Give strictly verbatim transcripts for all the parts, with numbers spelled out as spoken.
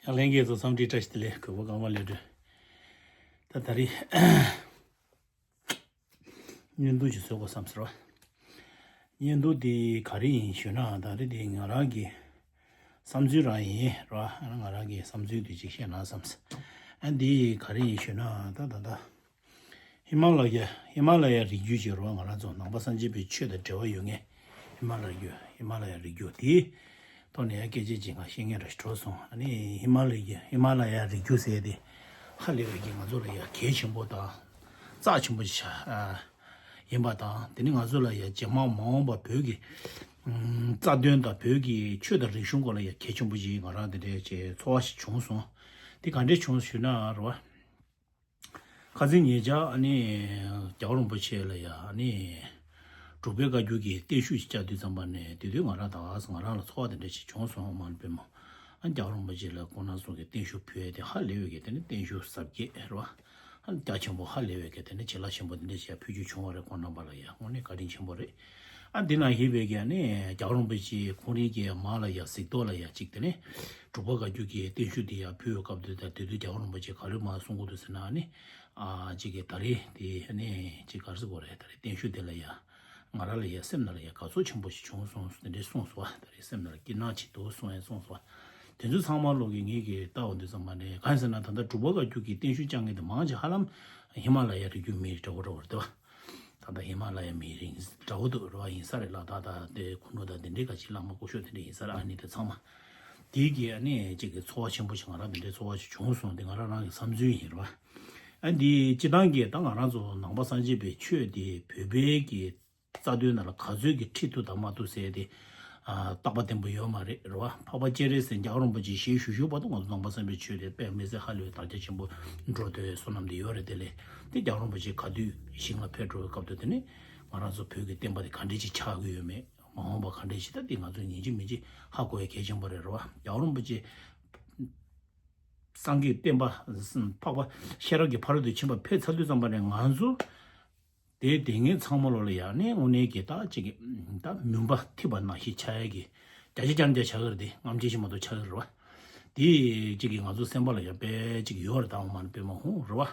ལྷན་རྒྱས་ཚོ་འཚམས་འདྲི་བཀྲ་ཤིས་བདེ་ལེགས། གུས་པ་ཀརྨ་ལེགས་སྒྲོན། ད་ད་རེས་བརྙན་ཐུང་ཞིག་བཟོ་དགོས་བསམ་ཟེར་བ། བརྙན་ཐུང་འདི་ག་རེ་ཡིན་ཞུས་ན། ད་རེས་འདི་ང་རང་གི་བསམ་ཚུལ་རང་ཡིན་ར། ང་རང་གི་བསམ་ཚུལ་འདི་ཅིག་བཤད་ན་བསམ། ཨ་འདི་ག་རེ་ཡིན་ཞུས་ན། ད་ད་ད། ཧི་མ་ལ་ཡ། ཧི་མ་ལ་ཡ་རི་རྒྱུད་ཅིག་རོ། ང་རང་ཚོ་ནང་པ་སངས་རྒྱས་པའི་ཆོས་དང་འབྲེལ་བ་ཡོད་མཁན། ཧི་མ་ལ་ཡ་རི་རྒྱུད། ཧི་མ་ལ་ཡ་རི་རྒྱུད་དེའི་ཐོག་ནས་ཡ་སྐད་ཆ་ཅིག་ང་བཤད་མཁན་ར་ཞིག་འགྲོ་སོང་། ཨ་ནི་ཧི་མ་ལ་ཡ། ཧི་མ་ལ་ཡ་རི་རྒྱུད་ཟེར་དེ་ཧ་ལས་པའི་གི་ང་ཚོ་ལ་ཡ་གལ་ཆེན་པོ་དང་རྩ་ཆེན་པོ་ཞིག་ཆགས་ཡིན་པ་དང་། དེ་ནི་ང་ཚོ་ལ་ཡ་རྗེས་མ་མ་འོངས་པ་བོད་ཀྱི་རྩ་དོན་དང་བོད་ཀྱི་ཆོས་དང་རིག་གཞུང་སྐོར་ལ་ཡ་གལ་ཆེན་པོ་ཞིག་ང་རང་དེ་འདྲའི་ཅིག་ཚོར་བ་ཞིག་བྱུང་སོང་། དེ་ག་འདྲས་བྱུང་ཞུས་ན་རོ། ཁ་སང་ཉེ་ཆར་ཨ་ནི་རྒྱལ་བ་རིན་པོ་ཆེ་ལ་ཡ་ཨ་ནི་འབྲུག་པའི་བཀའ་འགྱུར་གྱི་བརྟན་བཞུགས་ཤིག་བཅར་དུས་ཙམ་པ་ནས། དེ་དུས་ང་རང་ད་ག་ས་ང་རང་ལ་ཚོར་བ་དེ་འདྲ་ཞིག་བྱུང་སོང་། མ་ནི་པད་མ། ཨ་རྒྱལ་བ་རིན་པོ་ཆེ་ལ་ཁོང་རྣམ་ཚོ་གི་བརྟན་བཞུགས་ཕུལ་ཡས་དེ་ཧ་ལས་པའི་གི་དེ་ནི་བརྟན་བཞུགས་གཟབ་རྒྱས་རེད་བ། ཨ་རྒྱ་ཆེན་པོ་ཧ་ལས་པའི་གི་དེ་ནི་བྱིན་རླབས་ཆེན་པོ་དེ་འདྲ་ཞིག་ཕུལ་རྒྱུ་བྱུང་བ་རེད། ཁོང་རྣམ་པ་ལ་ཡ་དངོས་གནས་བཀའ་དྲིན་ཆེན་པོ་རེད། ཨ་འདི་ན་ཡིན་པའི་གི་ཨ་ནི་རྒྱལ་བ་རིན་པོ་ཆེ་ཁོང་རང་གི་མ་ལ་ཡ་གཟིགས་རྟོག་ལ་ཡ་གཅིག་དེ་ནི་འབྲུག་པ་བཀའ་འགྱུར་གྱི་བརྟན་བཞུགས་དེ་ཡ་ཕུལ་བའི་སྐབས་དུས་ད་དེ་དུས་རྒྱལ་བ་རིན་པོ་ཆེ་ག་ལུས་མ་གསུང་གི་འདུག་ཟེར་ན། ཨ་ནི་ཨ་གཅིག་གི་ད་རེས་དེ་ཨ་ནི་གཅིག་ག་རེ་ཟེར་དགོས་རེད། ད་རེས་བརྟན་བཞུགས་དེ་ལ་ཡ་ང་རང་ལ་ཡ་སེམས་ནང་ལ་ཡ་དགའ་ཚོར་ཆེན་པོ་ཞིག་བྱུང་སོང་། དེ་འདྲས་གསུངས་སོང་བ། ད་རེས་སེམས་ནང་ལ་སྐྱིད་སྣང་ཅིག་འདུག་གསུངས་ཡ་གསུངས་སོང་བ། དེ་ཚོ་ཚང་མ་ལོག་གི་ངེད་ཀྱིས་ལྟ་བ་འདུག་ཙམ་པ་ནས། གང་ཡིན་ཟེར་ན་ད་ལྟ་འབྲུག་པ་བཀའ་འགྱུར་གྱི་བརྟན་བཞུགས་བཅར་མཁན་དེ་མང་ཆེ་ཧ་ལམ་ཧི་མ་ལ་ཡ་རི་རྒྱུད་མི་རིགས་འདྲ་བོ་འདྲ་བོ་རེད་དོ། ད་ལྟ་ཧི་མ་ལ་ཡ་མི་རིགས་འདྲ་བོ་འདུག་རེད་བ། ཡིན་ས་རེད་ལ། ད་ད་དེ་ཁུ་ནུ་དང་དེ་འདྲའི་ག་ཅིག་བླ་མ་སྐུ་ཞབས་དེ་འདྲ་ཡིན་ས་རེད། ཨ་ནི་དེ་ཚང་མ་དེའི་གི་ཨ་ནི་གཅིག་གི་ཚོར་བ་ཆེན་པོ་ཞིག་ང་རང་དེ་འདྲའི་ཚོར་བ་ཞིག་བྱུང་སོང་། དེ་ང་རང་རང་གི་བསམ་ཚུལ་ཡིན་རེད་བ། ཨ་འདི་སྤྱི་བཏང་གི་ད་ང་རང་ཚོ་ནང་པ་སངས་རྒྱས་པའི་ཆོས་དེ་བོད་པའི་གི་རྩ་དོན་ནང་ལ་ག་ཚོད་ཀྱི་ཁྲིད་ཐུབ་དང་མ་ཐུབ་ཟེར་དེ། ཨ་རྟག་པ་བརྟན་པོ་ཡོད་མ་རེད་རེད་བ། འཕགས་པ་སྤྱན་རས་གཟིགས་རྒྱལ་བ་རིན་པོ་ཆེ་ཞལ་བཞུགས་བཞུགས་བར་དུ་ང་ཚོ་ནང་པ་སངས་རྒྱས་པའི་ཆོས་དེ་དཔེ་མི་སྲིད་ཧ་ལས་པའི་དར་ཁྱབ་ཆེན་པོ་འགྲོ་སྡོད་བསོད་ནམས་དེ་ཡོད་རེད། དེ་ལས་དེ་རྒྱལ་བ་རིན་པོ་ཆེ་ག་དུས་ཞིང་ལ་ཕེབས་འགྲོ་བའི་སྐབས་དུ་དེ་ནི་ང་རང་ཚོ་བོད་ཀྱི་བསྟན་པ་དེ་ག་འདྲས་ཅིག་ཆགས་ཀྱི་ཡོད་མེད། མ་འོངས་པ་ག་འདྲས་ཅིག་ད་དེ་ང་ཚོ་ཉིན་གཅིག་མིན་གཅིག་ཧ་གོ་ཡ་གལ་ཆེན་པོ་རེད་རེད་བ། རྒྱལ་བ་རིན་པོ་ཆེ་སངས་རྒྱས་བསྟན་པ་འཕགས་པ་ཤེས་རབ་ཀྱི་ཕ་རོལ་ཏུ་ཕྱིན་པ་ཕེབས་ཚར་དུས་ཙམ་པ་ནས་ང་ཚོ་དེ་དེ་ངས་ཚང་མ་ལོ་ལ་ཡ་ནས་དངོས་གནས་ཀྱི་ད་ཅིག་གི་ད་མུན་པ་འཐིབས་པ་ནང་བཞིན་ཆགས་ཡ་གི་བརྒྱ་ཆ་བརྒྱ་ནས་བརྒྱ་ཆགས་ཀྱི་རེད། དེ་རྔམ་ཆེན་ཞིག་མ་གཏོགས་ཆགས་ཀྱི་རེད་བ། དེ་གཅིག་གིས་ང་ཚོ་སེམས་པ་ལ་ཡང་དཔེ་གཅིག་ཡོད་རེད། ད་འོ་མ་ནི་དཔེ་མ་ཧུང་རེད་བ།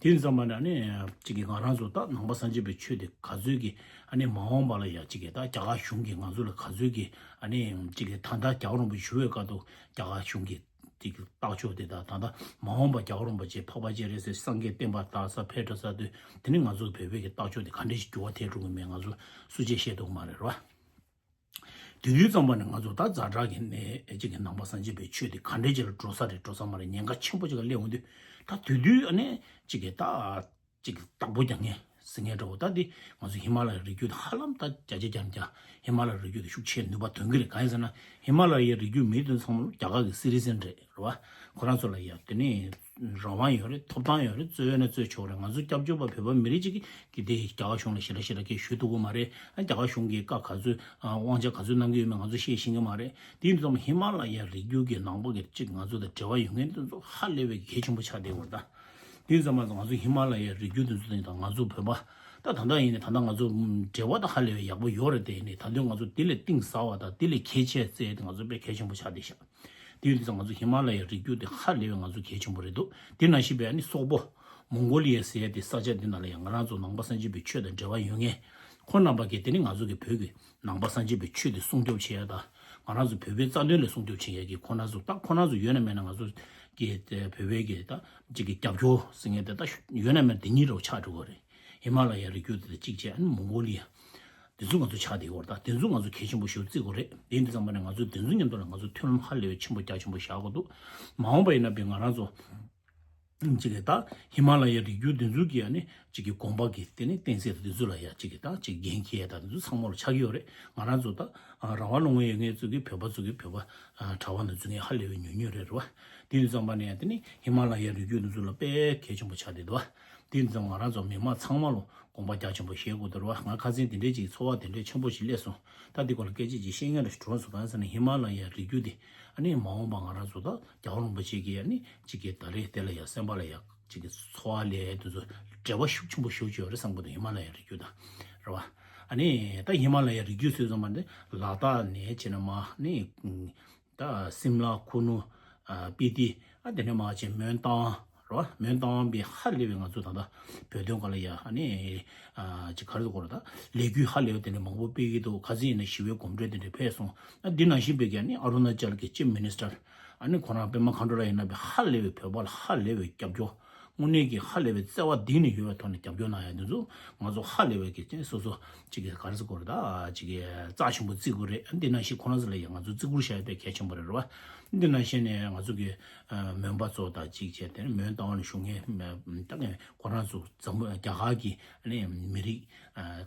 དེ་ཡིན་ཙམ་པ་ན་ནི་གཅིག་གིས་ང་རང་ཚོ་ད་ནང་པ་སངས་རྒྱས་པའི་ཆོས་དེ་ག་ཚོད་ཀྱི་ཨ་ནི་མ་འོངས་པ་ལ་ཡང་གཅིག་གིས་ད་རྒྱ་གར་གཞུང་གིས་ང་ཚོ་ལ་ག་ཚོད་ཀྱི་ཨ་ནི་གཅིག་གིས་ད་ལྟ་རྒྱལ་བ་རིན་པོ་ཆེ་བཞུགས་པའི་སྐབས་དུ་རྒྱ་གར་གཞུང་གིས་གཅིག་གིས་རྟགས་ཆོག་དེ་དང་ད་ལྟ་མ་འོངས་པ་རྒྱལ་བ་རིན་པོ་ཆེ་འཕགས་པ་སྤྱན་རས་གཟིགས་སངས་རྒྱས་བསྟན་པ་དར་ས་ཕེབས་འགྲོ་ས་དུས་དེ་ནི་ང་ཚོ་བོད་པའི་གི་རྟགས་ཆོག་དེ་ག་འདྲས་ཞིག་འགྱུར་བ་ཐེབས་འགྲོ་གི་མེད་ང་ཚོ་སུ་གཅིག་ཤེས་ཐུབ་མ་རེད་རེད་བ། དེ་དུས་ཙམ་པ་ནས་ང་ཚོ་ད་ཛ་དྲག་གི་ནས་ཨེ་ཅིག་གི་ནང་པ་སངས་རྒྱས་པའི་ཆོས་དེ་ག་འདྲས་ཅིག་ལ་འགྲོ་ས་རེད་འགྲོ་ས་མ་རེད་ཉེན་ཁ་ཆེན་པོ་ཅིག་ལ་སླེབས་འོང་དུས། ད་དེ་དུས་ཨ་ནི་ཅིག་གི་ད་ཅིག་གི་བདག་པོ་རྒྱག་མཁན་ཟེར་མཁན་འདྲ་བོ། ད་དེ་ང་ཚོ་ཧི་མ་ལ་ཡའི་རི་རྒྱུད་དེ་ཧ་ལམ་ད་བརྒྱ་ཆ་བརྒྱ་ནས་བརྒྱ་ཧི་མ་ལ་ཡའི་རི་རྒྱུད་དེ་ཤུགས་ཆེ་ནུས་པ་ཐོན་གི་རེད། གང་ཡིན་ཟེར་ན་ཧི་མ་ལ་ཡའི་རི་རྒྱུད་མི་དེ་ཚང་མ་རྒྱ་གར་གི་སི་ཊི་ཛེན་རེད་རེད་བ། ཁོ་རང་ཚོ་ལ་ཡ་དེ་ནས་རང་དབང་ཡོད་རེད། ཐོབ་ཐང་ཡོད་རེད། རྩོད་ཡོད་ན་རྩོད་ཆོག་རེད། ང་ཚོ་སྐྱབས་བཅོལ་བ་བོད་པ་མི་རིགས་གཅིག་གིས་གི་དེ་རྒྱ་གར་གཞུང་ལ་ཞེ་དྲག་ཞེ་དྲག་སྐད་ཞུ་ཐུབ་ཀྱི་མ་རེད། ཨ་རྒྱ་གར་གཞུང་གིས་བཀའ་ག་ཚོད་ཨ་དབང་ཆ་ག་ཚོད་གནང་གི་ཡོད་མེད་ང་ཚོ་ཤེས་ཤེས་ཀྱི་མ་རེད། དེ་ཡིན་དུས་ཙམ་ཧི་མ་ལ་ཡའི་རི་རྒྱུད་ཀྱི་ནང་པ་གི་གཅིག་ང་ཚོ་དང་འབྲེལ་བ་ཡོད་མཁན་དེ་ཚོ་ཧ་ལས་པའི་གལ་ཆེན་པོ་ཆགས་བསྡད་ཡོད་རེད་ད། དེ་ཡིན་ཙམ་ང་ཚོ་ཧི་མ་ལ་ཡའི་རི་རྒྱུད་དེ་ཚོ་དང་ང་ཚོ་བོད་པ་ད་ད་ལྟ་ཡིན་ནའི་ད་ལྟ་ང་ཚོ་འབྲེལ་བ་ད་ཧ་ལས་པའི་ཡག་པོ་ཡོད་རེད། དེ་ཡིན་ནའི་ད་དུང་ང་ཚོ་དེ་ལས་གཏིང་ཟབ་པ་དང་དེ་ལས་གལ་ཆེ་བརྩི་ཡ་དེ་ང་ཚོ་དཔེ་གལ་ཆེན་པོ་ཆགས་བསྡད་ཤག་དེ་ཡིན་དུས་ཙང་ང་ཚོ་ཧི་མ་ལ་ཡའི་རི་རྒྱུད་དེ་ཧ་ལས་པའི་ང་ཚོ་གལ་ཆེན་པོ་རེད་འདུག་དེ་ནང་བཞིན་པའི་ཨ་ནི་སོག་པོ་མོང་གོ་ལི་ཡ་ཟེར་ཡ་དེ་ས་ཆ་དེ་ནང་ལ་ཡང་ང་རང་ཚོ་ནང་པ་སངས་རྒྱས་པའི་ཆོས་དང་འབྲེལ་བ་ཡོད་མཁན་ཁོང་རྣམ་པ་གིས་དེ་ནི་ང་ཚོ་གི་བོད་ཀྱི་ནང་པ་སངས་རྒྱས་པའི་ཆོས་དེ་སྲུང་སྐྱོབ་བྱེད་ཡ་དང་ང་རང་ཚོ་བོད་པའི་རྩ་དོན་ལ་སྲུང་སྐྱོབ་བྱེད་ཡ་གི་ཁོང་རྣམ་ཚོ་ད་ཁོང་རྣམ་ཚོ་ཡོད་ན་མེད་ན་ང་ཚོ་གི་དེ་བོད་པའི་གི་ད་གཅིག་གི་རྒྱབ་སྐྱོར་ཟེར་མཁན་དེ་ད་ཡོད་ན་མེད་ན་དེ་གཉིས་རོ་ཆགས་འགྲོ་གི་རེད། ཧི་མ་ལ་ཡའི་རི་རྒྱུད་དེ་དང་གཅིག་བྱས་ཨ་ནི་མོང་གོ་ལི་ཡ། དེ་ཚོ་ང་ཚོ་ཆགས་བསྡད་ཡོད་རེད། ད་དེ་ཚོ་ང་ཚོ་གལ་ཆེན་པོ་ཞིག་བརྩི་དགོས་རེད། དེ་ཡིན་དུས་ཙམ་པ་ནས་ང་ཚོ་དེ་ཚོ་མཉམ་དུ་ལ་ང་ཚོ་མཐུན་ལམ་ཧ་ལས་པའི་ཆེན་པོ་རྒྱ་ཆེན་པོ་བཞག་དགོས་འདུག་མ་འོངས་པ་ཡིན་ན་བས་ང་རང་ཚོ་གཅིག་གིས་ད་ཧི་མ་ལ་ཡའི་རི་རྒྱུད་དེ་ཚོ་གི་ཨ་ནི་གཅིག་གི་དགོན་པ་གི་དེ་ནི་བསྟན་སྲིད་དང་དེ་ཚོ་ལ་ཡ་གཅིག་གིས་ད་གཅིག་འགན་འཁྱེར་ཡ་ད་དེ་ཚོ་ཚང་མ་ལ་ཆགས་ཀྱི་ཡོད་རེད། ང་རང་ཚོ་ད་རང་དབང་ལུང་པ་ཡོད་མཁན་ཚོ་གིས་བོད་པ་ཚོ་གིས་བོད་པ་གྲྭ་པ་ནང་འཛུལ་མཁན་ཧ་ལས་པའི་ཉུང་ཉུང་རེད་རེད་བ། དེ་ཡིན་དུས་ཙམ་པ་ནས་དེ་ནི་ཧི་མ་ལ་ཡའི་རི་རྒྱུད་དེ་ཚོ་ལ་དཔེ་གལ་ཆེན་པོ་ཆགས་བསྡད་འདུག་བ། དེ་ཡིན་དུས་ཙམ་ང་རང་ཚོ་མི་མང་ཚང་མ་ལ་དགོངས་པ་རྒྱ་ཆེན་པོ་བཞེས་དགོས་འདུག་རེད་བ། ང་ཁ་སང་དེ་འདྲའི་ཅིག་ཚོར་བ་དེ་འདྲའི་ཆེན་པོ་ཞིག་སླེབས་སོང་། ད་འདི་སྐོར་ལ་སྐད་ཆ་ཅིག་བཤད་མཁན་རེ་ཞིག་གྲོངས་སོང་། གང་ཟེར་ན་ཧི་མ་ལ་ཡའི་རི་རྒྱུད་དེ་ཨ་ནི་མ་འོངས་པ་ང་རང་ཚོ་ད་རྒྱལ་བ་རིན་པོ་ཆེ་གིས་ཨ་ནི་གཅིག་གིས་ད་རེས་དེ་ལ་ཡ་སེམས་པ་ལ་ཡ་གཅིག་གིས་ཚོར་བ་སླེབས་དེ་ཚོ་འབྲེལ་བ་ཤུགས་ཆེན་པོ་ཞེ་པོ་ཅིག་ཡོད་རེད་བསམ་གི་འདུག་ཧི་མ་ལ་ཡའི་རི་རྒྱུད་དང་རེད་བ། ཨ་ནི་ད་ཧི་མ་ལ་ཡའི་རི་རྒྱུད་ཟེར་ཙམ་པ་འདི་ལ་དྭགས་ནས་བྱས་ན་མ་ནི་ད་སིམ་ལ་ཁུ་ནུ་ སྤི་ཏི། ཨ་དེ་ནས་མར་བྱས་མོན་རྟ་དབང་རེད་བ། མོན་རྟ་དབང་པའི་ཧ་ལས་པའི་ང་ཚོ་ད་ལྟ་བོད་དོན་སྒང་ལ་ཡ་ཨ་ནི་ཅིག་ག་རེ་ཟེར་དགོས་རེད། ད་ལས་འགུལ་ཧ་ལས་པའི་དེ་འདྲ་མང་པོ་སྤེལ་གྱི་འདུག་ག་ཚོད་ཡིན་ན་ཞི་བའི་གོམ་བགྲོད་དེ་འདྲ་ཕེབས་སོང་། ཨ་འདི་ནང་བཞིན་པའི་གི་ཨ་ནི་ཨ་རུ་ན་ཅལ་གྱི་ཅིབ་མི་ནི་སི་ཊར། ཨ་ནི་ཁོ་རང་པད་མ་མཁའ་འགྲོ་ལགས་ཡིན་ན་པའི་ཧ་ལས་པའི་བོད་པ་ལ་ཧ་ལས་པའི་རྒྱབ་སྐྱོར། དངོས་གནས་ཀྱི་ཧ་ལས་པའི་བརྩེ་བ་གཏིང་ནས་ཡོད་པའི་ཐོག་ནས་རྒྱབ་སྐྱོར་གནང་ཡ་འདི་ཚོ་ང་ཚོ་ཧ་ལས་པའི་གི་ཅན་སོ་སོ་ཅིག་གི་ག་རེ་ཟེར་དགོས་རེད། ད་ཅིག་གི་རྩ་ཆེན་པོ་བརྩི་དགོས་རེད། འདི་ནང་བཞིན་ཁོ་རང་ཚོ་ལ་ཡང་ང་ཚོ་བརྩི་བཀུར་བྱ་ཡ་དཔེ་གལ་ཆེན་པོ་རེད་རེད་བ། འདི་ནང་བཞིན་ནས་ང་ཚོ་གི་མོན་པ་ཚོ་དང་ཅིག་བྱས་ཏེ་མོན་རྟ་དབང་ནས་བཞུགས་མཁན་ད་ངས་ཁོ་རང་ཚོ་འཛམ་བུ་རྒྱ་གར་གྱི་ཨ་ནི་མི་རིགས་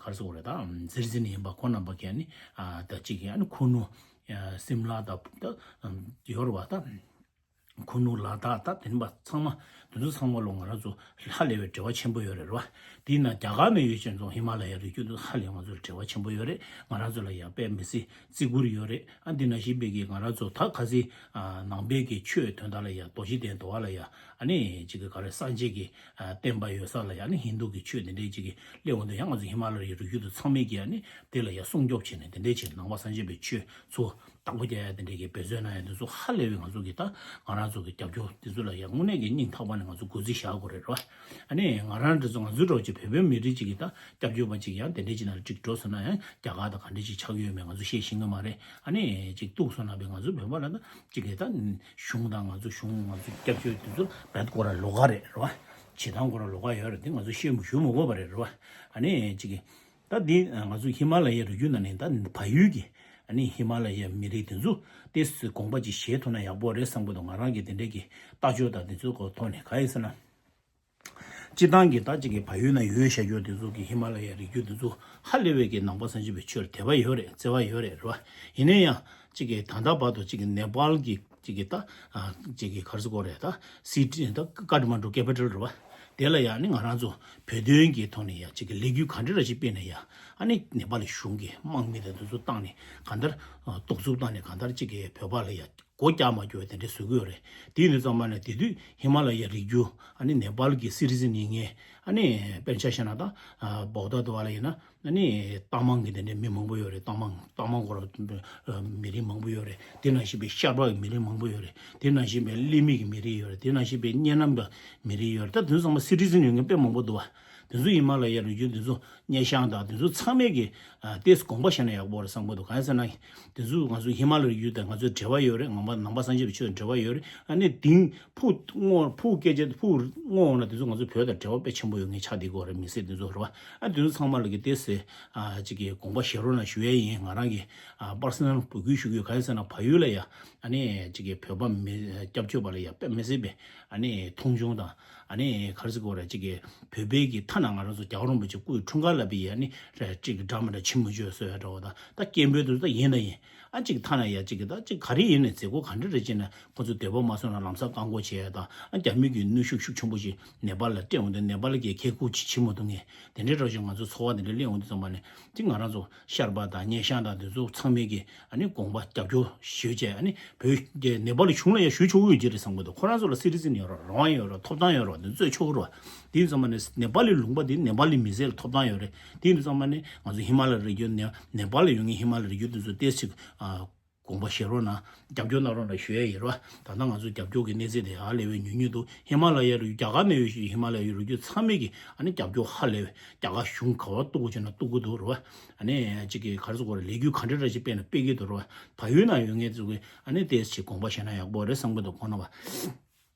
ག་རེ་ཟེར་དགོས་རེད། ད་སི་ཊི་ཛེན་ཡིན་པ་ཁོ་རྣམ་པ་གི་ཨ་ནི་ད་ཅིག་གི་ཨ་ནི་ཁུ་ནུ་སིམ་ལ་དང་ད་ཡོད་རེད་བ། ད། ཁུ་ནུ་ལ་དྭགས་ད་དེ་འདྲ་ཚང་མ་དེ་ཚོ་ཚང་མ་ལོ་ང་རང་ཚོ་ཧ་ལས་པའི་འབྲེལ་བ་ཆེན་པོ་ཡོད་རེད་རེད་བ། དེས་ན་རྒྱ་གར་ནས་ཡོད་ཅན་ཚོ་ཧི་མ་ལ་ཡའི་རི་རྒྱུད་དུ་ཧ་ལས་ང་ཚོར་འབྲེལ་བ་ཆེན་པོ་ཡོད་རེད། ང་རང་ཚོ་ལ་ཡང་དཔེ་མི་སྲིད་བརྩི་བཀུར་ཡོད་རེད། ཨ་འདི་ནང་བཞིན་པའི་གི་ང་རང་ཚོ་ད་ག་ཚོད་ནང་པའི་གི་ཆོས་དོན་དག་ལ་ཡང་རྡོ་རྗེ་གདན་དུ་བ་ལ་ཡང་ཨ་ནི་ཅིག་གི་ག་རེ་སངས་རྒྱས་ཀྱི་བསྟན་པ་ཡོད་ས་ལ་ཡང་ཨ་ནི་ཧིན་དུ་གི་ཆོས་དེ་འདྲའི་ཅིག་གི་སླེབས་འོང་དུས་ཡང་ང་ཚོ་ཧི་མ་ལ་ཡའི་རི་རྒྱུད་དུ་ཚང་མས་ཀྱི་ཨ་ནི་དེ་ལ་ཡང་སྲུང་སྐྱོབ་བྱས་ནས་དེ་འདྲའི་ཅིག་ནང་པ་སངས་རྒྱས་པའི་ཆོས་ཚོ། བདག་པོ་རྒྱག་ཡ་དེ་འདྲའི་གི་འབད་བརྩོན་གནང་ཡ་དེ་ཚོ་ཧ་ལས་པའི་ང་ཚོ་གི་ད་ང་རང་ཚོ་གི་རྒྱབ་སྐྱོར་དེ་ཚོ་ལ་ཡ་དངོས་གནས་ཀྱི་སྙིང་ཐག་པ་ནས་ང་ཚོ་གུས་བརྩི་བཞག་དགོས་རེད་རོ། ཨ་ནི་ང་རང་འདྲ་ཚོ་ང་ཚོའི་འདྲ་བོ་ཅིག་བོད་པའི་མི་རིགས་ཅིག་གི་ད་སྐྱབས་བཅོལ་བ་ཅིག་ཡང་དེ་འདྲའི་ཅིག་ནང་ལ་ཅིག་འགྲོ་སོང་ན་ཡང་རྒྱ་གར་དང་ག་འདྲའི་ཅིག་ཆགས་ཡོད་མེད་ང་ཚོ་ཤེས་ཤེས་ཀྱི་མ་རེད། ཨ་ནི་ཅིག་གཏུགས་སོང་ན་བས་ང་ཚོ་བོད་པ་ལ་ད་ཅིག་གི་ད་གཞུང་དང་ང་ཚོ་གཞུང་ང་ཚོ་སྐྱབས་བཅོལ་དེ་ཚོ་བད་ཁོ་ར་ལོགས་ཀ་རེད་རོ། བྱེད་སྟངས་ཁོ་ར་ལོགས་ཀ་ཡོད་རེད། དེ་ང་ཚོ་ཤེས་མི་ཞུ་མི་དགོས་པ་རེད་རོ། ཨ་ནི་ཅིག་གི་ད་འདི་ང་ཚོ་ཧི་མ་ལ་ཡའི་རི་རྒྱུད་ནང་ནས་ད་བལ་ཡུལ་གྱི་ཨ་ནི་ཧི་མ་ལ་ཡའི་མི་རིགས་དེ་ཚོ་ཏོག་ཙམ་དགོངས་པ་ཅིག་བཞེས་ཐུབ་ན་ཡག་པོ་རེད་བསམ་གི་འདུག་ང་རང་གི་དེ་འདྲའི་གི་ལྟ་སྤྱོད་དང་དེ་ཚོའི་སྐོར་ཐོག་ནས་ག་ཡིན་ཟེར་ན། སྤྱིར་བཏང་གི་ད་ཅིག་གི་བལ་ཡུལ་ན་ཡོད་བཞག་རྒྱུ་དེ་ཚོ་གི་ཧི་མ་ལ་ཡའི་རི་རྒྱུད་དེ་ཚོ་ཧ་ལས་པའི་གི་ནང་པ་སངས་རྒྱས་པའི་ཆོས་ལ་དད་པ་ཡོད་རེད། བརྩེ་བ་ཡོད་རེད་རེད་བ། ཡིན་ན་ཡང་ཅིག་གི་ད་ལྟ་བར་དུ་ཅིག་གི་ནེ་པཱལ་གི་ཅིག་གི་ད་ཅིག་གི་ག་རེ་ཟེར་དགོས་རེད། ད་སི་ཊི་ད་ཀ་ཐ་མན་ཌུ་ཀེ་པི་ཊལ་རེད་བ། དེ་ལ་ཡང་ནི་ང་རང་ཚོ་བོད་དོན་གྱི་ཐོག་ནས་ཡང་ཅིག་གི་ལས་འགུལ་ག་འདྲ་ར་ཅིག་སྤེལ་ན་ཡང་ཨ་ནི་ནེ་པཱལ་གཞུང་གི་དམག་མི་དང་དེ་ཚོ་བཏང་ནས་གང་ལྟར་གདུག་རྩུབ་བཏང་ནས་གང་ལྟར་ཅིག་གི་བོད་པ་ལ་ཡང་སྒོ་རྒྱག་མ་རྒྱུ་བ་དེ་འདྲ་བཟོ་གི་ཡོད་རེད། དེ་ཡིན་དུས་ཙམ་པ་ནས་དེ་དུས་ཧི་མ་ལ་ཡའི་རི་རྒྱུད་ཨ་ནི་ནེ་པཱལ་གྱི་སི་ཊི་ཛེན་ཡིན་མཁན་ཨ་ནི་དཔེར་ཆ་བཞག་ན་ད་བོག་ད་དུ་བ་ལ་ཡིན་ན། ཨ་ནི་ཏང་མང་གི་དེ་འདྲའི་མི་མང་པོ་ཡོད་རེད། ཏང་མང་ཏང་མང་སྐོར་ལ་མི་རིགས་མང་པོ་ཡོད་རེད། དེ་ནང་བཞིན་པའི་ཤར་པ་གི་མི་རིགས་མང་པོ་ཡོད་རེད། དེ་ནང་བཞིན་པའི་གླེ་མིག་གི་མི་རིགས་ཡོད་རེད། དེ་ནང་བཞིན་པའི་གཉའ་ནམ་པ་མི་རིགས་ཡོད་རེད། ད་དེ་ཚོ་ཚང་མ་སི་ཊི་ཛེན་ཡོད་མཁན་དཔེ་མང་པོ་འདུག་བ། དེ་ཚོ་ཧི་མ་ལ་ཡའི་རི་རྒྱུད་དེ་ཚོ་སྙེ་ཤང་དང་དེ་ཚོ་ཚང་མས་ཀྱི་ཏོག་ཙམ་དགོངས་པ་བཞེས་ན་ཡག་པོ་རེད་བསམ་གི་འདུག་གང་ཡིན་ཟེར་ན། དེ་ཚོ་ང་ཚོ་ཧི་མ་ལ་ཡའི་རི་རྒྱུད་དང་ང་ཚོ་འབྲེལ་བ་ཡོད་རེད། ནང་པ་ནང་པ་སངས་རྒྱས་པའི་ཆོས་དང་འབྲེལ་བ་ཡོད་རེད། ཨ་ནི་དེང་ཕུགས་སྔོན་ཕུགས་སྐད་ཆ་ཕུགས་སྔོན་ལ་དེ་ཚོ་ང་ཚོ་བོད་དང་འབྲེལ་བ་དཔེ་ཆེན་པོ་ཡོད་མཁན་ཆགས་བསྡད་ཀྱི་ཡོད་རེད། མི་སེར་དེ་ཚོ་རེད་བ། ཨ་དེ་ཚོ་ཚང་མ་ལ་གི་ཏོག་ཙམ་ཨ་ཅིག་གི་དགོངས་པ་བཞེས་རོགས་གནང་ཞུ་ཡས་ཡིན། ང་རང་གི་ཨ་པར་སོ་ནལ་འབོད་སྐུལ་ཞུ་གི་ཡོད། གང་ཡིན་ཟེར་ན་བལ་ཡུལ་ལ་ཡ་ཨ་ནི་ཅིག་གི་བོད་པ་མི་སྐྱབས་བཅོལ་བ་ལ་ཡ་དཔེ་མི་སྲིད་པའི་ཨ་ནི་མཐོང་ཆུང་དང་ཨ་ནི་ག་རེ་ཟེར་དགོས་རེད། ཅིག་གི་བོད་པའི་གི་ཐ་ན་ང་རང་ཚོ་རྒྱལ་བ་རིན་པོ་ཆེ་སྐུའི་འཁྲུངས་སྐར་ལ་བི་ཡ་ཨ་ནི་རེད་ཅིག་གི་འདྲ་མི་འདྲ་ཕྱི་མི་བཅོས་བཟོ་ཡ་འདྲ་བོ་དང་ད་སྐད་འབོད་དེ་ཚོ་ད་ཡིན་ན་ཡིན། ཨ་ཅིག་ཐ་ན་ཡ་ཅིག་གི་ད་ཅིག་ག་རེ་ཡིན་ནའི་མཛད་སྒོ་ག་འདྲ་རེ་བྱས་ན་ཁོ་ཚོ་འདོད་པ་མ་སོང་ན་ལམ་སང་བཀག་འགོག་བྱས་ཡ་དང་ཨ་རྒྱ་མི་གི་གནོན་ཤུགས་ཤུགས་ཆེན་པོ་ཞིག་ནེ་པཱལ་ལ་སྤྲད་འོང་དུས་ནེ་པཱལ་གྱི་ཁེ་ཁུག་ཅིག་བྱེད་མ་ཐུབ་མཁན་དེ་འདྲའི་འདྲ་ཞིག་ང་ཚོ་ཚོར་བ་དེ་འདྲ་སླེབས་འོང་དུས་ཙམ་པ་ནས་ཅིག་ང་རང་ཚོ་ཤར་པ་དང་སྙེ་ཤང་དང་དེ་ཚོ་ཚང་མས་ཀྱི་ཨ་ནི་དགོངས་པ་རྒྱབ་སྐྱོར་ཞུས་བྱས་ཨ་ནི་བོད་ཀྱི་ནེ་པཱལ་གཞུང་ལ་ཡང་ཞུ་ཆོག་གི་ཡོད་ཀྱི་རེད་བསམ་གི་འདུག་ཁོ་རང་ཚོ་ལ་སི་ཊི་ཛེན་ཡོད་རེད། རང་དབང་ཡོད་རེད། ཐོབ་ཐང་ཡོད་རེད། དེ་ཚོ་རྩོད་ཆོག་གི་རེད། དེ་ཡིན་ཙམ་པ་ནས་ནེ་པཱལ་གྱི་ལུང་པ་དེ་ནེ་པཱལ་གྱི་མི་སེར་ལ་ཐོབ་ཐང་ཡོད་རེད། དེ་ཡིན་དུས་ཙམ་པ་ནས་ང་ཚོ་ཧི་མ་ལ་ཡའི་རི་རྒྱུད་ནས་ནེ་པཱལ་ལ་ཡོད་མཁན་ཧི་མ་ལ་ཡའི་རི་རྒྱུད་དེ་ཚོ་ཏོག་ཙམ་ཅིག་ཨ་དགོངས་པ་བཞེས་རོགས་གནང་། རྒྱབ་སྐྱོར་གནང་རོགས་གནང་ཞུ་ཡ་ཡིན་རེད་བ། ད་ལྟ་ང་ཚོ་རྒྱབ་སྐྱོར་གྱི་གནས་ཚད་དེ་ཧ་ལས་པའི་ཉུང་ཉུང་འདུག་ཧི་མ་ལ་ཡའི་རི་རྒྱུད་རྒྱ་གར་ནས་ཡོད་ཞིག་ཧི་མ་ལ་ཡའི་རི་རྒྱུད་ཚང་མས་ཀྱི་ཨ་ནི་རྒྱབ་སྐྱོར་ཧ་ལས་པའི་རྒྱ་གར་གཞུང་ག་བ་གཏུག་དགོས་བྱས་ན་གཏུག་གི་འདུག་རེད་བ། ཨ་ནི་གཅིག་གི་ག་རེ་ཟེར་དགོས་རེད། ལས་འགུལ་ག་འདྲ་འདྲ་ཞིག་སྤེལ་ན་སྤེལ་གྱི་འདུག་རེད་བ། བལ་ཡུལ་ནང་ཡོད་མཁན་ཚོ་གི་ཨ་ནི་ཏོག་ཙམ་ཅིག་དགོངས་པ་བཞེས་ན་ཡག་པོ་རེད་བསམ་གྱི་འདུག་ཁོང་རྣམ་པ།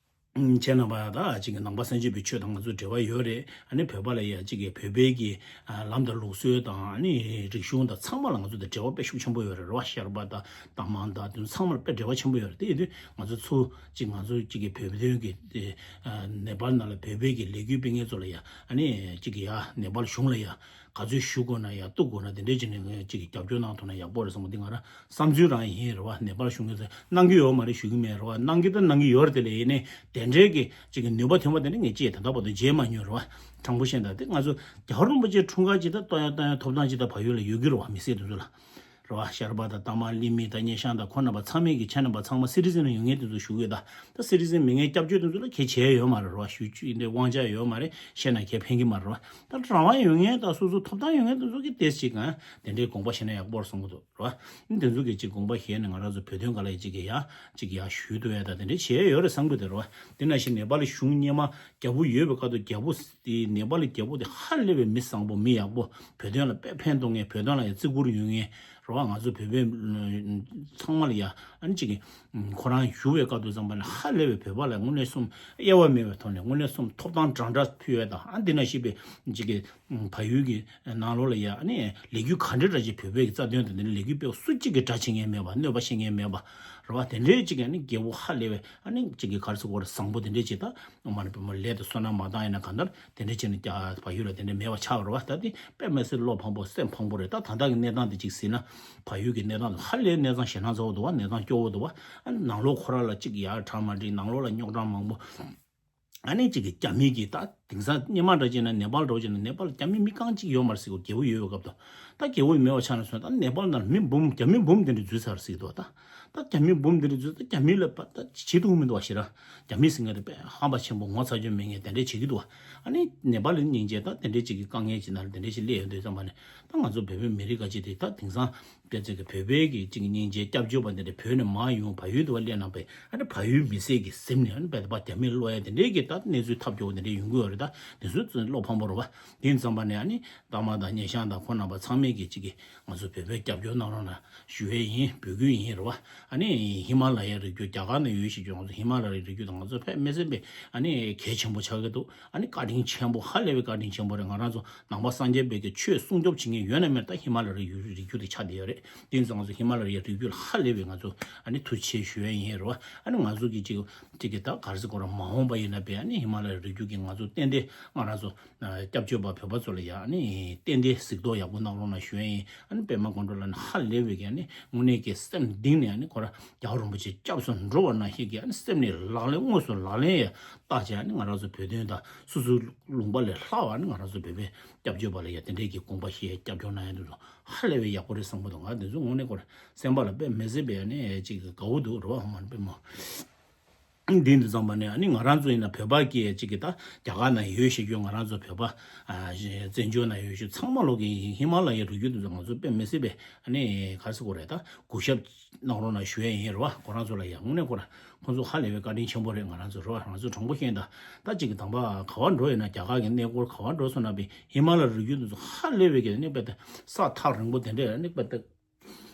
ཁྱེད་རྣམ་པ་ད་ཅིག་གི་ནང་པ་སངས་རྒྱས་པའི་ཆོས་དང་ང་ཚོ་འབྲེལ་བ་ཡོད་རེད། ཨ་ནི་བོད་པ་ལ་ཡ་ཅིག་གི་བོད་པའི་གི་ཨ་ལམ་དང་ལུགས་སྲོལ་དང་ཨ་ནི་རིག་གཞུང་དང་ཚང་མ་ལ་ང་ཚོ་དང་འབྲེལ་བ་དཔེ་ཤུགས་ཆེན་པོ་ཡོད་རེད་རེད་བ། ཤར་པ་དང་ཏང་མང་དང་དེ་ཚོ་ཚང་མ་ལ་དཔེ་འབྲེལ་བ་ཆེན་པོ་ཡོད་རེད། དེ་ཡིན་དུས་ང་ཚོ་ཚོ་ཅིག་ང་ཚོ་ཅིག་གི་བོད་དོན་གི་དེ་ཨ་ནེ་པཱལ་ནང་ལ་བོད་པའི་གི་ལས་འགུལ་སྤེལ་མཁན་ཚོ་ལ་ཡ་ཨ་ནི་ཅིག་གི་ཡ་ནེ་པཱལ་གཞུང་ལ་ཡ་ག་ཚོད་ཞུ་དགོས་ན་ཡ་གཏུག་དགོས་ན་དེ་འདྲས་ཅིག་ནས་ཅིག་གི་རྒྱབ་སྐྱོར་གནང་ཐུབ་ན་ཡག་པོ་རེད་བསམ་གི་འདུག་ང་རང་བསམ་ཚུལ་རང་ཡིན་རེད་བ། ནེ་པཱལ་གཞུང་གིས་གནང་གི་ཡོད་མ་རེད་ཞུ་གི་མེད་རེད་བ། གནང་གི་ད་གནང་གི་ཡོད་རེད། དེ་ལས་ཡིན་ནའི་དེ་འདྲའི་གི་ཅིག་གི་ནུས་པ་ཐོན་པ་དེ་འདྲ་ངས་ཅིག་ད་ལྟ་བར་དུ་མཇལ་མ་མྱོང་རེད་བ། དྲང་པོ་བཤད་ན་དེ་ང་ཚོ་རྒྱལ་བ་རིན་པོ་ཆེའི་འཁྲུངས་སྐར་ཅིག་ད་གཏོང་ཡ་གཏོང་ཡ་ཐོབ་ཐང་ཅིག་ད་བལ་ཡུལ་ལ་ཡོད་ཀྱི་རེད་བ། མི་སེར་དེ་ཚོ་ལ། རེད་བ། ཤར་པ་དང་ཏ་མ་ལི་མི་དང་སྙེ་ཤང་དང་ཁོ་རྣམ་པ་ཚང་མས་ཀྱི་ཁྱེད་རྣམ་པ་ཚང་མ་སི་ཊི་ཛན་ཡོང་མཁན་དེ་ཚོ་ཞུ་གི་ཡོད་ད། ད་སི་ཊི་ཛན་མེད་མཁན་སྐྱབས་བཅོལ་དེ་ཚོ་ལ་གལ་ཆེ་ཡོད་མ་རེད་རེད་བ། ཞུ་ཆུ་འདི་དབང་ཆ་ཡོད་མ་རེད། བཤད་ན་གལ་ཕན་གྱི་མ་རེད་བ། ད་རང་དབང་ཡོད་མཁན་དང་སོ་སོ་ཐོབ་ཐང་ཡོད་མཁན་དེ་ཚོ་གི་ཏེས་ཅིག་གང་དེ་འདྲའི་དགོངས་པ་བཞེས་ན་ཡག་པོ་རེད་བསམ་གི་འདུག་རེད་བ། དེ་ཚོ་གི་ཅིག་དགོངས་པ་བཞེས་ནས་ང་རང་ཚོ་བོད་དོན་སྒང་ལ་ཅིག་གི་ཡ་ཅིག་གི་ཡ་ཞུས་ཐུབ་ཡ་ད་དེ་འདྲའི་བྱས་ཡོད་རེད་བསམ་གི་འདུག་རེད་བ། དེ་ནང་བཞིན་ནེ་པ་ལི་གཞུང་སྔོན་མ་རྒྱལ་པོ་ཡོད་པའི་སྐབས་དུ་རྒྱལ་པོ་དེ་ནེ་པ་ལི་རྒྱལ་པོ་དེ་ཧ་ལས་པའི་མི་བཟང་པོ་མི་ཡག་པོ། བོད་དོན་ལ་དཔེ་ཕན་ཐོགས་མཁན། བོད་དོན་ལ་ཡང་བརྩི་བཀུར་ཡོད་མཁན་རེད་བ། ང་ཚོ་བོད་པའི་ཚང་མ་ལ་ཡ་ཨ་ནི་ཅིག་གི་ཁོ་རང་བཞུགས་པའི་སྐབས་དུ་ཙམ་པ་ལ་ཧ་ལས་པའི་བོད་པ་ལ་དངོས་གནས་སོམ་དབྱེ་བ་མེད་པའི་ཐོག་ནས་དངོས་གནས་སོམ་ཐོབ་ཐང་འདྲ་འདྲ་ཕུལ་ཡ་དང་། ཨ་འདི་ན་ཤི་པའི་ཅིག་གི་བལ་ཡུལ་གྱི་ནང་ལོགས་ལ་ཡ་ཨ་ནི་ལས་འགུལ་ག་འདྲ་འདྲ་ཅིག་བོད་པའི་གི་རྩ་དོན་དང་འདི་ནི་ལས་འགུལ་སྤེལ་བ་སུ་གཅིག་གི་དགྲ་བྱེད་མཁན་མེད་པ། གནོད་པ་བྱེད་མཁན་མེད་པ་རེད་བ། དེ་འདྲའི་ཅིག་གི་ཨ་ནི་རྒྱལ་པོ་ཧ་ལས་པའི་ཨ་ནི་ཅིག་གི་ག་རེ་ཟེར་དགོས་རེད། བཟང་པོ་དེ་འདྲའི་ཅིག་ད་མ་ནི་བོད་མ་ལས་དང་བསོད་ནམས་མ་བཏང་ཡིན་ན་གང་ལྟར་དེ་འདྲའི་ཅིག་ནི་རྒྱ་བལ་ཡུལ་ལ་དེ་འདྲའི་མེད་པ་ཆགས་པ་རེད་བ། ད་དེ་དཔེ་མི་སྲིད་བློ་ཕམ་པོ་སེམས་ཕམ་པོ་རེད། ད་ད་ལྟ་གི་གནས་སྟངས་དེ་ཅིག་ཟེར་ན་བལ་ཡུལ་གྱི་གནས་སྟངས་དེ་ཧ་ལས་གནས་སྟངས་ཞེད་སྣང་ཚ་བོ་འདུག་བ། གནས་སྟངས་སྐྱོ་བོ་འདུག་བ། ཨ་ནི་ནང་ལོགས་ཁོ་ར་ལ་ཅིག་ཡག་གྲ་མ་འགྲིག་ནང་ལོགས་ལ་རྙོག་དྲ་མང་པོ། ཨ་ནི་གཅིག་གི་རྒྱ་མི་གིས་ད་དེང་སང་སྔོན་མ་འདྲ་བྱས་ན་ནེ་པ་ལ་འདྲ་བོ་བྱས་ན་ནེ་པ་ལ་རྒྱ་མི་མི་རྐང་གཅིག་ཡོད་མ་རེད་ཟེར་གོ་རྒྱལ་པོ་ཡོད་པའི་སྐབས་དུ། ད་རྒྱལ་པོ་མེད་པ་ཆགས་ན་སོང་ད་ནེ་པ་ལ་ནང་ལ་མི་འབུམ་རྒྱ་མི་འབུམ་དེ་འདྲ་འཛུལ་ཚར་ཟེར་གི་འདུག་ད་ད་རྒྱ་མི་འབུམ་དེ་འདྲ་འཛུལ་ད་རྒྱ་མི་ལ་པ་ད་བྱེད་ཐུབ་མི་འདུག་བ། ཞེ་དྲག་རྒྱ་མི་ཟེར་མཁན་དེ་དཔེ་ཧམ་པ་ཆེན་པོ་ངོ་ཚ་རྒྱུ་མེད་མཁན་དེ་འདྲ་བྱེད་ཀྱི་འདུག་བ། ཨ་ནི་ནེ་པ་ལ་སྙིང་རྗེ་ད་དེ་འདྲ་ཅིག་གི་དཀའ་ངལ་ཅིག་ནང་ལ་དེ་འདྲ་ཞིག་སླེབས་ཡོང་དུས་ཙམ་པ་ནས་ད་ང་ཚོ་བོད་པའི་མི་རིགས་ག་ཅིག་དེ་ད་དེང་སང་དཔེ་ཚོད་ཀྱི་བོད་པའི་གི་ཅིག་སྙིང་རྗེ་སྐྱབས་བཅོལ་བ་འདི་འདྲ་བོད་ནས་མར་ཡོང་བལ་ཡུལ་དུ་བ་སླེབས་གནང་པའི་ཨ་ནི་བལ་ཡུལ་མི་སེར་གྱི་སེམས་ནས་ཨ་ནི་བལ་བ་རྒྱ་མིར་སློག་ཡ་དེ་འདྲའི་གི་ད་གནས་ཚུལ་ཐབས་སྐྱོ་བོ་དེ་འདྲ་ཡོང་གི་ཡོད་རེད། ད་དེ་ཚོ་ཚོ་བློ་ཕམ་པོ་རེད་བ། དེ་ཙམ་པ་ནས་ཨ་ནི་ཏ་མ་དང་སྙེ་ཤང་དང་ཁོ་རྣམ་པ་ཚང་མས་གི་ཅིག་གི་ང་ཚོ་བོད་པའི་སྐྱབས་བཅོལ་གནང་རོགས་གནང་ཞུ་ཡས་ཡིན། འབོད་སྐུལ་ཡིན་རེད་བ། ཨ་ནི་ཧི་མ་ལ་ཡའི་རི་རྒྱུད་རྒྱ་གར་ནང་ཡོད་ཞེས་བརྗོད། ང་ཚོ་ཧི་མ་ལ་ཡའི་རི་རྒྱུད་དང་ང་ཚོ་དཔེ་མི་སྲིད་པའི་ཨ་ནི་གལ་ཆེན་པོ་ཆགས་ཀྱི་འདུག་ཨ་ནི་བཀའ་དྲིན་ཆེན་པོ་ཧ་ལས་པའི་བཀའ་དྲིན་ཆེན་པོ་རེད། ང་རང་ཚོ་ནང་པ་སངས་རྒྱས་པའི་གི་ཆོས་སྲུང་སྐྱོབ་བྱེད་མཁན་ཡོད་ན་མེད་ད་ཧི་མ་ལ་ཡའི་རི་རྒྱུད་དེ་ཆགས་བསྡད་ཡོད་རེད། དེ་ཡིན་ཙང་ང་ཚོ་ཧི་མ་ལ་ཡའི་རི་རྒྱུད་ལ་ཧ་ལས་པའི་ང་ཚོ་ཨ་ནི་ཐུགས་རྗེ་ཆེ་ཞུ་ཡས་ཡིན་རེད་བ། ཨ་ནི་ང་ཚོ་གི་ཅིག་ཅིག་གི་ད་ག་རེ་ཟེར་དགོས་རེད། མ་འོངས་པ་ཡིན་ན་བས་ཨ་ནི་ཧི་མ་ལ་ཡའི་རི་རྒྱུད་ཀྱི་ང་ཚོ་ཏན་ཏན་ང་རང་ཚོ་སྐྱབས་བཅོལ་བ་བོད་པ་ཚོ་ལ་ཡ་ཨ་ནི་ཏན་ཏན་གཟིགས་རྟོག་ཡག་པོ་གནང་རོགས་གནང་ཞུ་ཡས་ཡིན། ཨ་ནི་པད་མ་དཀོན་མཆོག་ལ་ནི་ཧ་ལས་པའི་གི་ཨ་ནི་དངོས་གནས་ཀྱི་སེམས་གཏིང་ནས་ཨ་ནི་ཁོ་ར་རྒྱལ་བ་རིན་པོ་ཆེ་སྐྱབས་སུ་འགྲོ་བ་ནང་བཞིན་གྱི་ཨ་ནི་སེམས་ནས་ལག་ལེན་དངོས་སུ་ལག་ལེན་ཡ་བསྟར་བྱས་ཨ་ནི་ང་རང་ཚོ་བོད་དོན་དང་སོ་སོའི་ལུང་པ་ལས་ལྷག་པ་ཨ་ནི་ང་རང་ཚོ་བོད་པའི་སྐྱབས་བཅོལ་བ་ལ་ཡ་དེ་འདྲས་ཀྱི་དགོངས་པ་བཞེས་སྐྱབས་བཅོལ་གནང་ཡ་འདུག་ཚོ་ཧ་ལས་པའི་ཡག་པོ་རེད་བསམ་གི་འདུག་ང་དེ་ཚོ་དངོས་གནས་ཁོ་ར་སེམས་པ་ལ་དཔེ་མི་སྲིད་པའི་ཨ་ནི་ཅིག་དགའ་བོ་འདུག་རེད་བ། ཧ་མ་ནི་དཔེ་མ། འདི་འདི་ཙམ་པ་ནས་ཨ་ནི་ང་རང་ཚོ་ཡིན་ན་བོད་པ་སྐད་ཅིག་གི་ད་རྒྱ་གར་ནང་ཡོད་ཞེས་ཀྱི་ང་རང་ཚོ་བོད་པ་ཨ་བཙན་བྱོལ་ནང་ཡོད་ཞེས་ཚང་མ་ལོག་གི་ཧི་མ་ལ་ཡའི་རི་རྒྱུད་དུ་ང་ཚོ་དཔེ་མི་སྲིད་པའི་ཨ་ནི་ག་རེ་ཟེར་དགོས་རེད། ད་གུས་ཞབས་གནང་རོགས་གནང་ཞུ་ཡས་ཡིན་རེད་བ། ཁོ་རང་ཚོ་ལ་ཡང་དངོས་གནས་ཁོ་རང་ཁོ་ཚོ་ཧ་ལས་པའི་བཀའ་དྲིན་ཆེན་པོ་རེད། ང་རང་ཚོ་རེད་བ། ང་ཚོ་དྲང་པོ་བཤད་ན་ད་ད་ཅིག་གི་དང་པ་ག་བ་འགྲོ་ཡོད་ན་རྒྱ་གར་གྱི་གནས་སྐོར་ག་བ་འགྲོ་སོང་ན་པའི་ཧི་མ་ལ་རི་རྒྱུད་དུ་ཚོ་ཧ་ལས་པའི་གི་ཨ་ནི་དཔེ་ད་ས་ཐག་རིང་པོ་དེ་འདྲས་ཨ་ནི་དཔེ་ད།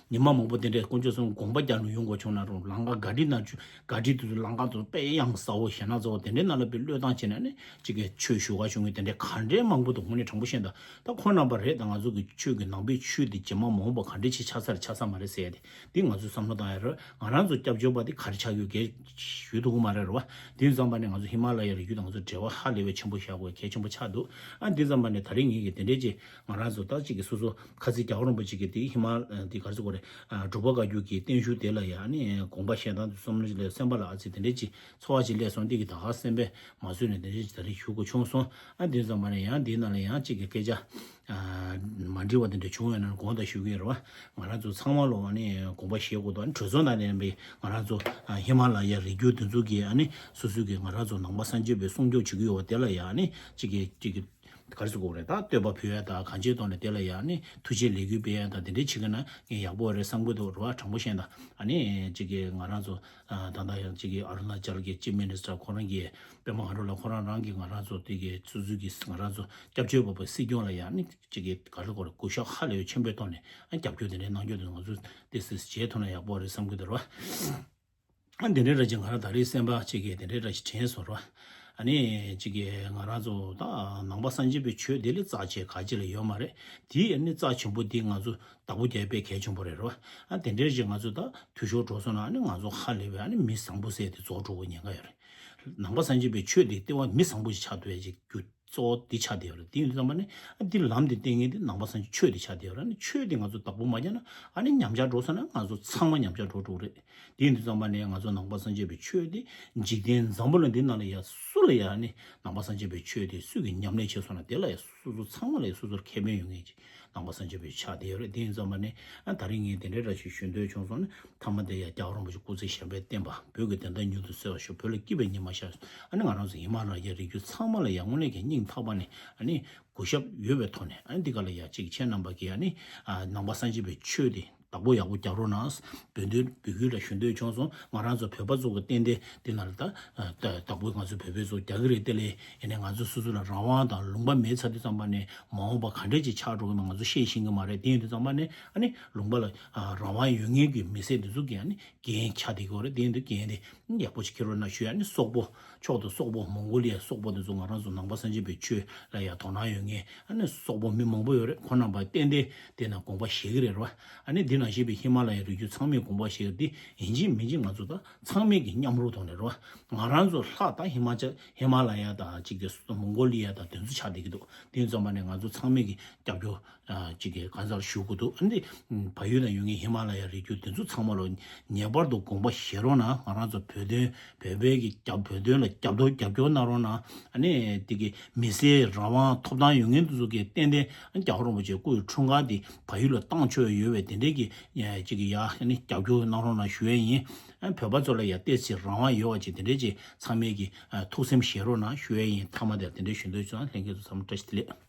ཉི་མ་མང་པོ་དེ་འདྲའི་དཀོན་མཆོག་གསུམ་དགོངས་པ་རྒྱག་ནས་ཡོང་དགོས་བྱུང་ན་རུང་ལམ་ཁ་ག་འདྲི་ན་ཆུ་ག་འདྲི་དུས་ལམ་ཁ་དུ་དཔེ་གཡང་ས་བོ་ཞེ་ན་ཚ་བོ་དེ་འདྲའི་ནང་ལ་པའི་བློས་བཏང་བྱས་ནས་ནི་གཅིག་གི་ཆོས་ཞུ་ག་བྱུང་གི་དེ་འདྲའི་ག་འདྲའི་མང་པོ་འདུག་དངོས་གནས་དྲང་པོ་བཤད་ན་ད་ཁོ་རྣམ་པ་རེད། ད་ང་ཚོ་གི་ཆོས་ཀྱི་ནང་པའི་ཆོས་འདི་རྗེས་མ་མ་འོངས་པ་ག་འདྲའི་ཆེ་ཆགས་ས་རེད་ཆགས་ས་མ་རེད་ཟེར་ཡ་དེ་འདི་ང་ཚོས་བསམ་བློ་བཏང་ཡ་རེད། ང་རང་ཚོ་སྐྱབས་བཅོལ་བ་འདི་ག་རེ་ཆགས་ཡོད་གལ་ཞུ་ཐུབ་ཀྱི་མ་རེད་རེད་བ། དེ་ཙམ་པ་ནས་ང་ཚོ་ཧི་མ་ལ་ཡའི་རི་རྒྱུད་དང་ང་ཚོ་འབྲེལ་བ་ཧ་ལས་པའི་ཆེན་པོ་བཞག་དགོས་གལ་ཆེན་པོ་ཆགས་འདུག་ཨ་འདི་ཙམ་པ་ནས་ད་རིང་ངེད་ཀྱི་དེ་འདྲའི་ཅིག་ང་རང་ཚོ་ད་ཅིག་གི་སོ་སོ་ཁ་སང་རྒྱལ་བ་རིན་པོ་ཆེ་གི་དེ་ཧི་མ་དེ་ག་རེ་ཟེར་དགོས་རེད། འབྲུག་པ་བཀའ་བརྒྱུད་ཀྱི་བརྟན་བཞུགས་དེ་ལ་ཡང་ནི་དགོངས་པ་བཞེས་སྟངས་དེ་བསམ་བློ་ཅིག་ལས་སེམས་པ་ལ་ཨ་ཙི་དེ་འདྲའི་ཅིག་ཚོར་བ་ཅིག་སླེབས་སོང་། འདི་གི་ད་ག་སེམས་པས་མ་བཟོད་ནས་དེ་འདྲའི་ཅིག་ད་རེས་ཞུ་དགོས་བྱུང་སོང་། ཨ་འདི་ཙམ་པ་ནས་ཡང་འདིའི་ནང་ལ་ཡང་ཅིག་གི་སྐད་ཆ་མ་འགྲིག་པ་དེ་འདྲ་བྱུང་ཡོད་ན་དགོངས་དག་ཞུ་གི་ཡོད་རེད་བ། ང་རང་ཚོ་ཚང་མ་ལོ་ཨ་ནི་དགོངས་པ་བཞེས་དགོས་འདུག་ཨ་ནི་གྲོས་ཚོགས་ནང་ནས་ཡིན་པའི་ང་རང་ཚོ་ཧི་མ་ལ་ཡའི་རི་རྒྱུད་དེ་ཚོ་གི་ཨ་ནི་སོ་སོ་གི་ང་རང་ཚོ་ནང་པ་སངས་རྒྱས་པའི་སྲུང་སྐྱོབ་བྱེད་ཀྱི་ཡོད་པ་དེ་ལ་ཡང་ཨ་ནི་ཅིག་གི་ཅིག་གི་ག་རེ་ཟེར་དགོས་རེད། ད་བསྟོད་པ་ཕུལ་ཡ་དང་གང་ཅིའི་ཐོག་ནས་དེ་ལ་ཡང་ནི་ཐུགས་རྗེ་ལེགས་འབུལ་སྤེལ་ཡ་དང་དེ་འདྲའི་བྱེད་ཀྱི་ན་ངས་ཡག་པོ་རེད་བསམ་གྱི་འདུག་རེད་བ། དྲང་པོ་བཤད་ན་ཨ་ནི་ཅིག་གི་ང་རང་ཚོ་ད་ལྟ་ཡང་ཅིག་གི་ཨ་རུ་ན་ཅལ་གྱི་ཅིབ་མི་ནི་སི་ཊར་ཁོ་རང་གིས་པད་མ་དཀར་སྒྲོན་ལགས་ཁོ་རང་རང་གིས་ང་རང་ཚོ་དེ་གི་སོ་སོ་གི་ང་རང་ཚོ་སྐྱབས་བཅོལ་བ་པའི་སྲིད་སྐྱོང་ལ་ཡང་ནི་ཅིག་གི་ག་རེ་ཟེར་དགོས་རེད། གུས་ཞབས་ཧ་ལས་པའི་ཆེན་པོའི་ཐོག་ནས་ཨ་རྒྱབ་སྐྱོར་དེ་འདྲའི་གནང་རྒྱུ་དེ་ང་ཚོ་དེ་སྲིད་བྱེད་ཐུབ་ན་ཡག་པོ་རེད་བསམ་གྱི་འདུག་རེད་བ། ཨ་འདི་འདྲའི་ར་ཅིག་ང་རང་ད་རེས་སེམས་པ་ཅིག་གིས་དེ་འདྲའི་ར་ཅིག་དྲན་སོང་ར། ཨ་ནི་ཅིག་གིས་ང་རང་ཚོ་ད་ནང་པ་སངས་རྒྱས་པའི་ཆོས་འདི་ལས་རྩ་ཆེ་ག་ཅི་ལ་ཡོད་མ་རེད། དེའི་ཨ་ནི་རྩ་ཆེན་པོ་འདི་ང་ཚོ་བདག་པོ་རྒྱག་པའི་གལ་ཆེན་པོ་རེད་ར། ཨ་དེ་འདྲའི་ཅིག་ང་ཚོ་ད་འཐུས་ཤོར་འགྲོ་སོང་ན་ཨ་ནི་ང་ཚོ་ཧ་ལས་པའི་ཨ་ནི་མི་བཟང་པོ་ཟེར་དེ་རྫོགས་འགྲོ་གི་ཉེན་ཁ་ཡོད་རེད། ནང་པ་སངས་རྒྱས་པའི་ཆོས་འདི་ལྟེ་བ་མི་བཟང་པོ་ཞིག་ཆགས་ཐུབ་ཡ་ཅིག་རྒྱུ། གཙོ་བོ་འདི་ཆགས་བསྡད་ཡོད་རེད། དེ་ཡིན་དུས་ཙམ་པ་ནི་ཨ་འདི་ལམ་འདི་བསྟན་མཁན་འདི་ནང་པ་སངས་རྒྱས་ཆོས་འདི་ཆགས་བསྡད་ཡོད་རེད། ཨ་ནི་ཆོས་འདི་ང་ཚོ་བདག་པོ་མ་རྒྱག་ན་ཨ་ནི་ཉམས་ཆག་འགྲོ་སོང་ན་ང་ཚོ་ཚང་མ་ཉམས་ཆག་འགྲོ་འགྲོ་རེད། དེ་ཡིན་དུས་ཙམ་པ་ནི་ང་ཚོ་ནང་པ་སངས་རྒྱས་པའི་ཆོས་འདི་འཇིག་རྟེན་འཛམ་བུ་གླིང་འདི་ནང་ལ་ཡ་སུ་ལ་ཡ་ཨ་ནི་ནང་པ་སངས་རྒྱས་པའི་ཆོས་འདི་སུས་ཀྱི་ཉམས་ལེན་བྱས་སོང་ན་དེ་ལ་ཡ་སོ་སོ་ཚང་མ་ལ་ཡ་སོ་སོར་ཁེ་ཕན་ཡོད་མཁན་ཅིག་ནང་པ་སངས་རྒྱས་པའི་ཆ་དེ་ཡོད་རེད། དེ་ཡིན་ཙམ་པ་ནི་ཨ་ད་རིང་ངས་དེ་འདྲའི་ར་ཞིག་ཞུ་འདོད་བྱུང་སོང་ན། མཐའ་མ་དེ་ཡང་རྒྱལ་བ་རིན་པོ་ཆེ་སྐུ་ཚེ་ཞབས་པད་བརྟན་པ། བོད་ཀྱི་བདེན་མཐའ་མྱུར་དུ་གསལ་བར་ཤོག་བོད་ལ་སྐྱིད་པའི་ཉི་མ་ཤར། ཨ་ནི་ང་རང་ཚོ་ཧི་མ་ལ་ཡའི་རི་རྒྱུད་ཚང་མ་ལ་ཡང་དངོས་གནས་ཀྱི་སྙིང་ཐག་པ་ནས་ཨ་ནི་གུས་ཞབས་ཡོད་པའི་ཐོག་ནས། ཨ་ནི་འདི་ག་ལ་ཡ་གཅིག་ཁྱེད་རྣམ་པ་གིས་ཨ་ནི་ཨ་ནང་པ་སངས་རྒྱས་པའི་ཆོས་འདི་བདག་པོ་ཡག་པོ་རྒྱག་རོགས་གནང་། བོད་དོན་བོད་ཁུལ་ལ་ཞུ་འདོད་བྱུང་སོང་། ང་རང་ཚོ་བོད་པ་ཚོ་གི་ཏན་ཏན་འདི་ན་ལ་ད་ད་བདག་པོ་ང་ཚོ་བོད་པའི་ཚོ་རྒྱག་གི་རེད། དེ་ལས་ཡིན་ནའི་ང་ཚོ་སོ་སོ་ལ་རང་དབང་དང་ལུང་པ་མེད་ཚར་དུས་ཙམ་པ་ནས་མ་འོངས་པ་ག་འདྲས་ཅིག་ཆགས་འགྲོ་གི་མིན་ང་ཚོ་ཤེས་ཤེས་ཀྱི་མ་རེད། དེ་ཡིན་དུས་ཙམ་པ་ནས་ཨ་ནི་ལུང་པ་ལ་ཨ་རང་དབང་ཡོད་མཁན་གྱི་མི་སེར་འདི་ཚོ་གིས་ཨ་ནི་འགན་ཆགས་བསྡད་ཀྱི་ཡོད་རེད། དེ་ཡིན་དུས་འགན་དེ་ཡག་པོ་ཞིག་འཁྱེར་རོགས་གནང་ཞུ་ཡ། ཨ་ནི་སོག་པོ་ཕྱོགས་དང་སོག་པོ་མོང་གོ་ལི་ཡ་སོག་པོ་དེ་ཚོ་ང་རང་ཚོ་ནང་པ་སངས་རྒྱས་པའི་ཆོས་ལ་ཡ་དོ་སྣང་ཡོད་མཁན་ཨ་ནི་སོག་པོ་མི་མང་པོ་ཡོད་རེད། ཁོ་རྣམ་པ་ཏན་ཏན་དེ་ན་དགོངས་པ་བཞེས་ཀྱི་རེད་རོ། ཨ་ནི་འདི་ནང་བཞིན་པའི་ཧི་མ་ལ་ཡའི་རི་རྒྱུད་ཚང་མས་དགོངས་པ་བཞེས་ཀྱི་འདི་ཡིན་གཅིག་མིན་གཅིག་ང་ཚོ་ད་ཚང་མས་ཀྱི་མཉམ་རུབ་ཐོག་ནས་རོ། ང་རང་ཚོ་ལྷག་ད་ཧི་མ་ཅལ་ཧི་མ་ལ་ཡ་དང་གཅིག་དེ་མོང་གོ་ལི་ཡ་དང་དེ་ཚོ་ཆགས་བསྡད་ཀྱི་འདུག་དེ་ཡིན་ཙམ་པ་ནས་ང་ཚོ་ཚང་མས་ཀྱི་རྒྱབ་སྐྱོར་ཨ་གཅིག་གི་གང་ཟག་ཞུ་དགོས་འདུག་ཨ་ནི་བལ་ཡུལ་ནང་ཡོད་མཁན་ཧི་མ་ལ་ཡ་རི་རྒྱུད་དེ་ཚོ་ཚང་མ་ལ་ངེས་པར་དུ་དགོངས་པ་བཞེས་རོགས་གནང་། ང་རང་ཚོ་བོད་དོན་བོད་པའི་གི་རྒྱབ་བོད་དོན་ལ་རྒྱབ་སྐྱོར་རྒྱབ་སྐྱོར་གནང་རོགས་གནང་། ཨ་ནི་དེ་གི་མི་སེར་རང་དབང་ཐོབ་ཐང་ཡོད་མཁན་དེ་ཚོ་གི་ཏན་ཏན་རྒྱལ་བ་རིན་པོ་ཆེ་སྐུ་ཡི་འཁྲུངས་སྐར་དེ་བལ་ཡུལ་ལ་བཏང་ཆོག་ཡོད་པའི་དེ་འདྲའི་གི་གཅིག་གི་ཡ་ཨ་ནི་རྒྱབ་སྐྱོར་གནང་རོགས་གནང་ཞུ་ཡས་ཡིན། ཨ་བོད་པ་ཚོ་ལ་ཡ་ཏོག་ཙམ་རང་དབང་ཡོད་པ་ཅིག་དེ་འདྲའི་ཅིག་ཚང་མས་གི་ཨ་ཐུགས་སེམས་བཞེས་རོགས་གནང་ཞུ་ཡས་ཡིན། མཐའ་མ་དེ་དེ་འདྲའི་ཞུ་འདོད་བྱུང་། ལྷན་རྒྱས་ཚོ་ཚང་མ་བཀྲ་ཤིས་བདེ་ལེགས།